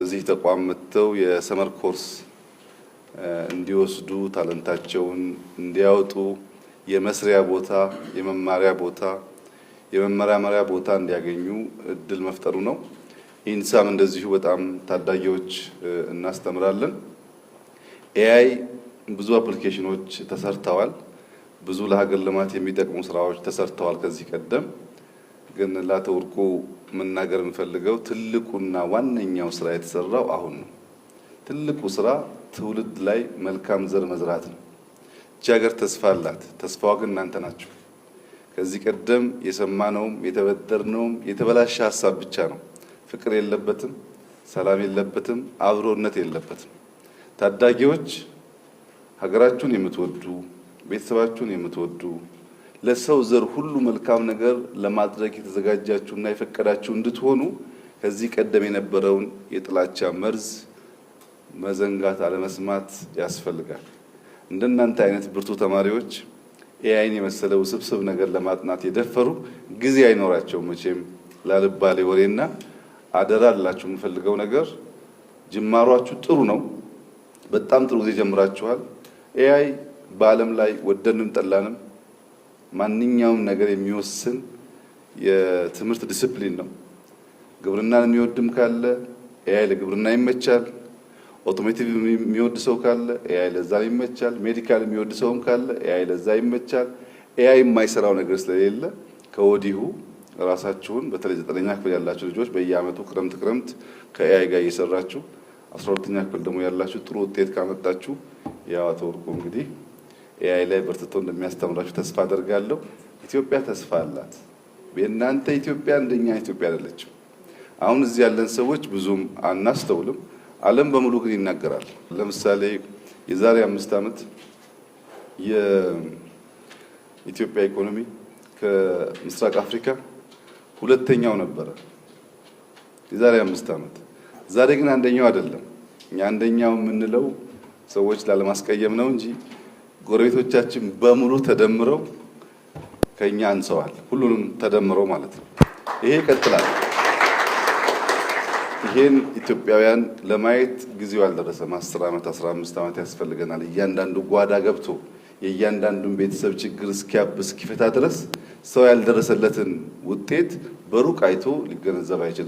እዚህ ተቋም መጥተው የ summer course እንዲወስዱ፣ talent ኣቸውን እንዲያወጡ፣ የመስሪያ ቦታ፣ የመማሪያ ቦታ፣ የመመራመሪያ ቦታ እንዲያገኙ እድል መፍጠሩ ነው። ኢንሳም እንደዚሁ በጣም ታዳጊዎች እናስተምራለን። AI ብዙ application ኖች ተሰርተዋል። ብዙ ለሀገር ልማት የሚጠቅሙ ስራዎች ተሰርተዋል ከዚህ ቀደም። ግን ለአቶ ወርቁ መናገር የምፈልገው ትልቁና ዋነኛው ስራ የተሰራው አሁን ነው። ትልቁ ስራ ትውልድ ላይ መልካም ዘር መዝራት ነው። እቺ ሀገር ተስፋ አላት። ተስፋዋ ግን እናንተ ናችሁ። ከዚህ ቀደም የሰማነውም የተበደርነውም የተበላሸ ሀሳብ ብቻ ነው። ፍቅር የለበትም፣ ሰላም የለበትም፣ አብሮነት የለበትም። ታዳጊዎች ሀገራችሁን የምትወዱ፣ ቤተሰባችሁን የምትወዱ፣ ለሰው ዘር ሁሉ መልካም ነገር ለማድረግ የተዘጋጃችሁና የፈቀዳችሁ እንድትሆኑ ከዚህ ቀደም የነበረውን የጥላቻ መርዝ መዘንጋት፣ አለመስማት ያስፈልጋል። እንደናንተ አይነት ብርቱ ተማሪዎች AI ን የመሰለ ውስብስብ ነገር ለማጥናት የደፈሩ ጊዜ አይኖራቸውም መቼም ላልባሌ ወሬና። አደራ ልላችሁ የምፈልገው ነገር ጅማሯችሁ ጥሩ ነው። በጣም ጥሩ ጊዜ ጀምራችኋል። AI በዓለም ላይ ወደንም ጠላንም ማንኛውም ነገር የሚወስን የትምህርት ዲስፕሊን ነው። ግብርናን የሚወድም ካለ AI ለግብርና ይመቻል። Automotive የሚወድ ሰው ካለ AI ለዛ ይመቻል። Medical የሚወድ ሰውም ካለ AI ለዛ ይመቻል። AI የማይሰራው ነገር ስለሌለ ከወዲሁ ራሳችሁን፣ በተለይ 9ኛ ክፍል ያላችሁ ልጆች በየዓመቱ ክረምት ክረምት ከ AI ጋር እየሰራችሁ፣ 12ኛ ክፍል ደግሞ ያላችሁ ጥሩ ውጤት ካመጣችሁ ያው አቶ ወርቁ እንግዲህ AI ላይ በርትቶ እንደሚያስተምራችሁ ተስፋ አደርጋለሁ። ኢትዮጵያ ተስፋ አላት። የእናንተ ኢትዮጵያ እንደኛ ኢትዮጵያ አይደለችም። አሁን እዚህ ያለን ሰዎች ብዙም አናስተውልም። ዓለም በሙሉ ግን ይናገራል። ለምሳሌ የዛሬ 5 ዓመት የኢትዮጵያ ኢኮኖሚ ከምስራቅ አፍሪካ ሁለተኛው ነበረ። የዛሬ 5 ዓመት። ዛሬ ግን አንደኛው አይደለም። እኛ አንደኛው የምንለው ሰዎች ላለማስቀየም ነው እንጂ ጎረቤቶቻችን በሙሉ ተደምረው ከኛ አንሰዋል። ሁሉንም ተደምረው ማለት ነው። ይሄ ይቀጥላል። ይሄን ኢትዮጵያውያን ለማየት ጊዜው አልደረሰም። 10 ዓመት፣ 15 ዓመት ያስፈልገናል። እያንዳንዱ ጓዳ ገብቶ የእያንዳንዱን ቤተሰብ ችግር እስኪያብስ፣ እስኪፈታ ድረስ ሰው ያልደረሰለትን ውጤት በሩቅ አይቶ ሊገነዘብ አይችልም።